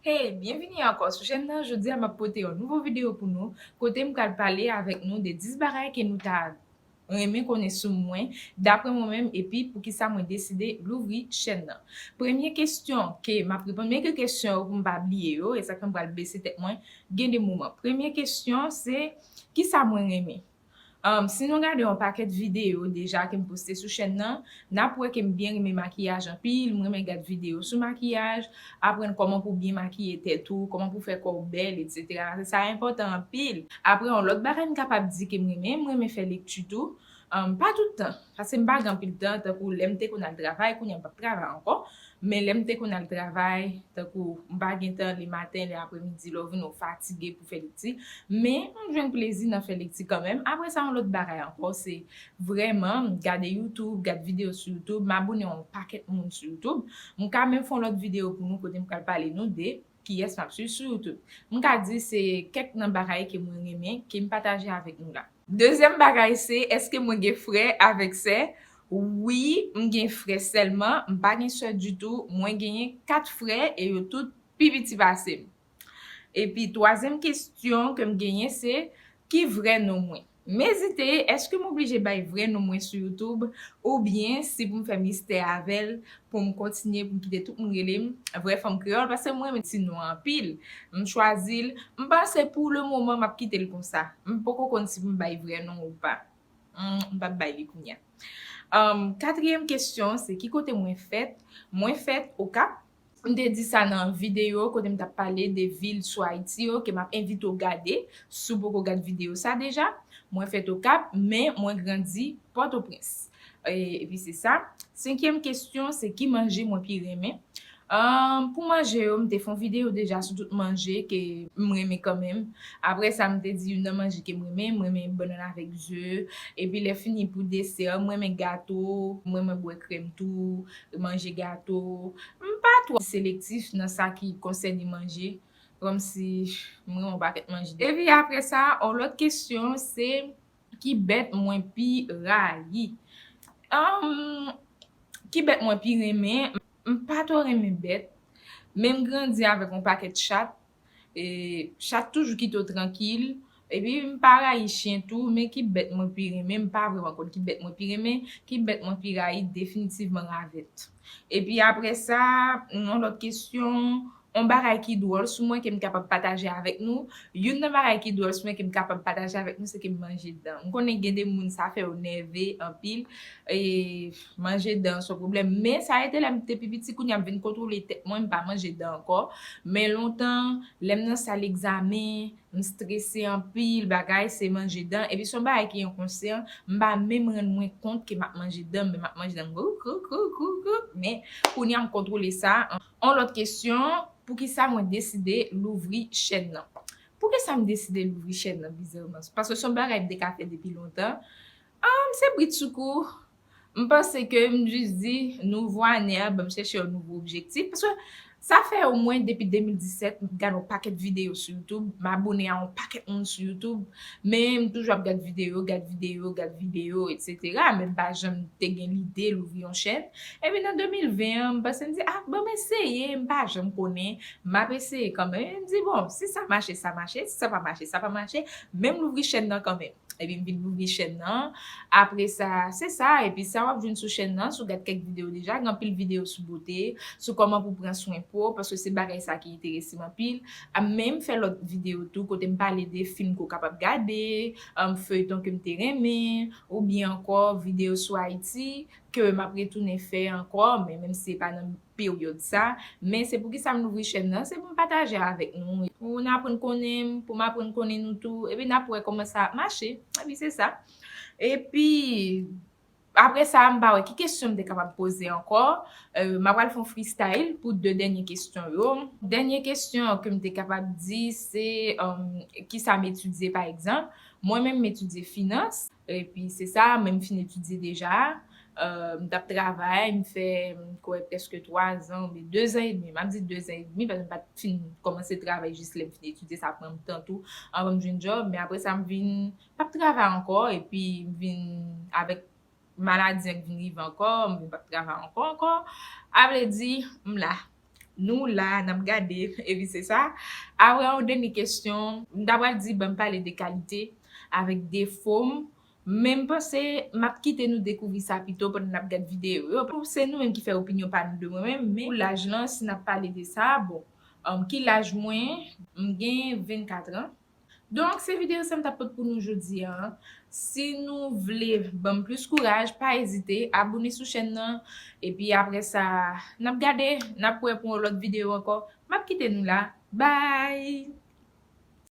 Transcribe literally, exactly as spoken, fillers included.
Hey, byenvini ankò sou chèn nan. Jodi a m ap pote yon nouvo videyo pou nou, kote m pral pale avèk nou de dis bagay ke nou ta renmen konnen sou mwen, daprè mwen menm, epi poukisa mwen deside louvri chèn nan. Premye kesyon ke m ap reponn, men ke kesyon yo pou m pa bliye yo, e sa k fè m pral bese tèt mwen gen de moman. Premye kesyon se, kisa mwen renmen? Um, si nou gade yon pakèt videyo deja ke m poste sou chèn nan, n ap wè ke m byen renmen makiyaj anpil, m renmen gad videyo sou makiyaj, aprann kòman pou byen makiye tèt ou, kòman pou fè kò w bèl, etsetera. Sa enpòtan anpil. Apre, yon lòt bagay m kapab di ke m renmen, m renmen fè lekti tou. Um, pa tout tan, paske m pa gen anpil tan, tankou lè m te konn al travay, kounye a m p ap travay ankò, men lè m te konn al travay, tankou m pa gen tan le maten, le apremidi, lè w vini w fatige pou fè lekti, men m jwenn plezi nan fè lekti kanmenm. Apre sa, yon lòt bagay ankò, se vrèman gade YouTube, gad videyo sou YouTube, m abone yon pakèt moun sou YouTube. M ka menm fè yon lòt videyo pou nou kote m pral pale nou de kiyès m ap swiv sou YouTube. M ka di se kèk nan bagay ke mwen renmen, ke m pataje avèk nou la. Dezyèm bagay se, èske mwen gen frè avèk sè? Wi, m gen frè sèlman, m pa gen sè ditou. Mwen genyen kat frè e yo tout pi piti pase m. Epi twazyèm kesyon ke m genyen se, ki vrè non mwen? M ezite, èske m oblije bay vrè non mwen sou YouTube, oubyen si pou m fè mistè avè l, pou m kontinye, pou m kite tout moun rele m vrè fanm kreyòl, paske mwen renmen ti non an anpil. M chwazi l. M panse pou le moman, m ap kite l konsa. M poko konn si pou m bay vrè non ou pa. Hmm, m p ap bay li kounye a. Um, katriyèm kesyon, se ki kote mwen fèt? Mwen fèt Okap. M te di sa nan videyo kote m t ap pale de vil sou Ayiti yo, ke m ap envite w gade, si w poko gad videyo sa deja. Mwen fèt Okap, men mwen grandi Pòtoprens. E, epi se sa. Senkyèm kesyon, se ki manje mwen pi renmen? Ahn, pou manje yo, m te fè yon videyo deja sou tout manje ke m renmen kanmenm. Apre sa, m te di youn nan manje ke m renmen, m renmen bannann avèk ze. Epi lè fini pou desè, m renmen gato, m renmen bwè krèm tou, manje gato. M pa twò selektif nan sa ki konsène manje, kòmsi m renmen yon pakèt manje. Epi apre sa, yon lòt kesyon, se ki bèt mwen pi rayi? Ahn, ki bèt mwen pi renmen? M pa twò renmen bèt, men m grandi avèk yon pakèt chat. E, chat toujou kite w trankil. Epi m pa rayi chen tou, men ki bèt mwen pi renmen? M pa vrèman konn ki bèt mwen pi renmen. Ki bèt mwen pi rayi? Definitivman ravèt. Epi apre sa, yon lòt kesyon, yon bagay ki dwòl sou mwen ke m kapab pataje avèk nou. Youn nan bagay ki dwòl sou mwen ke m kapab pataje avèk nou, se ke m manje dan. M konnen gen de moun sa fè yo nève anpil. E, manje dan se yon pwoblèm. Men sa rete lè m te pi piti, kounye a m vin kontwole tèt mwen, m pa manje dan ankò. Men lontan, lè m nan sal egzamen, m strese anpil, bagay, se manje dan. Epi se yon bagay ki enkonsyan, m pa menm rann mwen kont ke m ap manje dan, men m ap manje dan. Kou, kou, kou, kou, kou. Men kounye a m kontwole sa. Yon lòt kesyon, poukisa mwen deside louvri chèn nan? Poukisa m deside louvri chèn nan, bizarman? Paske se yon bagay m te ka fè depi lontan. Ahn, se bridsoukou. M panse ke m jis di, nouvo ane a, ban m chèche yon nouvo objektif. Paske sa fè omwen depi de mil disèt, m gade yon pakèt videyo sou YouTube, m abone a yon pakèt moun sou YouTube, men m toujou ap gad videyo, gad videyo, gad videyo, etsetera. Men m pa janm te gen lide louvri yon chèn. Epi nan de mil ven an, m panse m di, ah, ban m eseye, m pa janm konnen, m ap eseye kanmenm. E m di, bon, si sa mache, sa mache, si sa pa mache, sa pa mache, men m louvri chèn nan kanmenm. Epi m vin louvri chèn nan. Apre sa, se sa. Epi sa w ap jwenn sou chèn nan, si w gad kèk videyo deja, gen anpil videyo sou bote, sou kòman pou pran swen po, paske se bagay sa ki enterese m anpil. A, men m fè lòt videyo tou, kote m pale de fim ke w kapab gade, um, feyton ke m te renmen, oubyen ankò videyo sou Ayiti, ke m ap retounen fè ankò, men menm si se pa nan peryòd sa. Men se poukisa m louvri chèn nan, se pou m pataje avèk nou, pou n aprann konnen m, pou m aprann konnen nou tou, epi n ap wè kòman sa ap mache. Epi se sa. Epi, apre sa, m pa wè ki kesyon m te kapab poze ankò. Euh, m ap pral fè yon freestyle pou de dènye kesyon yo. Dènye kesyon ke m te kapab di, se, um, kisa m etidye, pa egzanp. Mwen menm, m etidye finans. Epi se sa, men m fin etidye deja. Euh, m t ap travay, m fè, m kwè, prèske twa zan, oubyen de zan edmi. M ap di de zan edmi, paske m pa t fin kòmanse travay jis lè m fin etidye, sa pran m tan tou anvan m jwenn djòb. Men apre sa, m vin p ap travay ankò, epi m vin avèk maladi an k vin rive ankò, m vin p ap travay ankò, ankò. A vle di, m la. Nou la, n ap gade, epi se sa. Apre yon dènye kesyon, m ta pral di, ban m pale de kalite avèk defo m. Men m panse m ap kite nou dekouvri sa pito pandan n ap gad videyo yo. Pou se nou menm ki fè opinyon pa nou de mwen menm, men pou laj lan, si n ap pale de sa, bon, um, ki laj mwen? M gen vennkat an. Donk, se videyo sa m t ap pote pou nou jodi a. Si nou vle ban m plis kouraj, pa ezite, abone sou chèn nan. Epi apre sa, n ap gade, n ap wè pou yon lòt videyo ankò. M ap kite nou la. Bye!